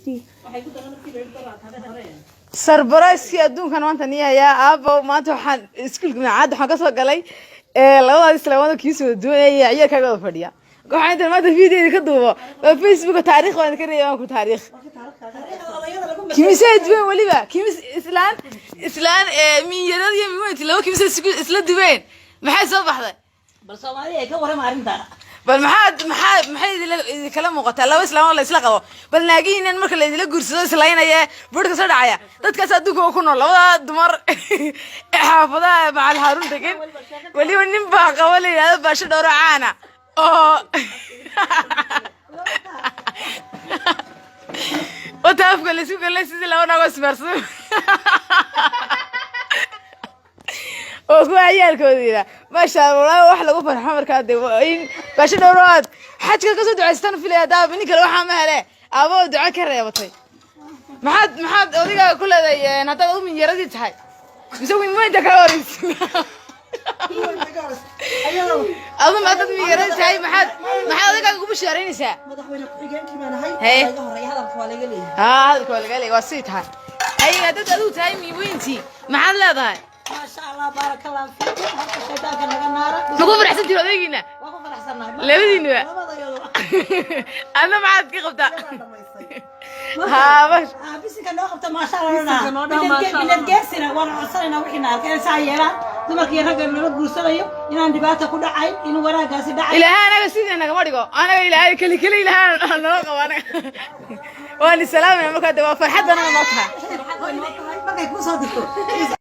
3. Sarbarayskii adduunkan maanta niyahayaa aabo. Maanta waxaan iskuulka macaadda waxaan kasoo galay labadaas islaamada kii soo duwanaya, ciyaalkaaga wada fadhiya. Waxaan intan maanta videoda ka duubo waa Facebooka, taariikh waan ka reebay, waan ku taariikh kimisay duween weliba kimis islaan islaan minyarad iyo miweynti laba kimisay isla duween. Maxay soo baxday? Bal Soomaaliya ay ka warrama arrinta. Bal maxaad maxaa maxay idinkala muuqataa laba islaamood la isla qabo? Bal naagihiinan marka la idila guursado islaynaya, burka soo dhacaya, dadkaas adduunka oo ku nool, labada dumar ee xaafadaha Macal Haaruun degan, weliba nin baa qabo la yidhahdo Baasho Dhowro caana oo wata afka la isku galay sidii laba naagoo ismeersaday oo kuwa ciyaalkooda yidhaa. Maasha Allah, wax lagu farxo. Markaa de in Baasho Dhowro aad xajka kasoo ducaystan filaya. Haddaaba nin kale waxaa ma hele aabo oo duco ka reebatay. Maxaad adiga ku leedahay haddaad adu minyaradii tahay mise winweynta kaa horeysin adu? Haddaad minyaradii tahay, maxaad adigaaga ugu bashaaraynaysaa? Madaxweyne ku-xigeenkii baan ahay. Haye. Waa laga horeeya, hadalka waa laga leeyahay. Haa, hadalka waa laga leeyay, waa sii tahay. Haye, haddaad adigu tahay minweyntii, maxaad leedahay? Maasha Allah, baaraka Allah fiikum. Horta shaydaanka naga naara. Ma ku faraxsan tihin odaygiina? Waa ku faraxsannahay. Labadiinuba? Labadayadu. Adna maxaad ka qabtaa? Dhamaystay. Haa, mash Ah, bisinka noo qabta, maasha Allah. Bisinka noo dhaha, maasha Allah. Bilad geesina waan codsanaynaa wixii na arkay inay saa yeelaan dumarka iyo ragga nala guursanayo, inaan dhibaata ku dhacayn, inuu wanaaggaasi dhacay. Ilaahay anaga sidii nagama dhigo. Anaga Ilaahay keli keli, Ilaahay nala qabo. Anaga waan islaamaya. Markaa de waa farxad anaga noo tahay. Markay kuu soo dirto.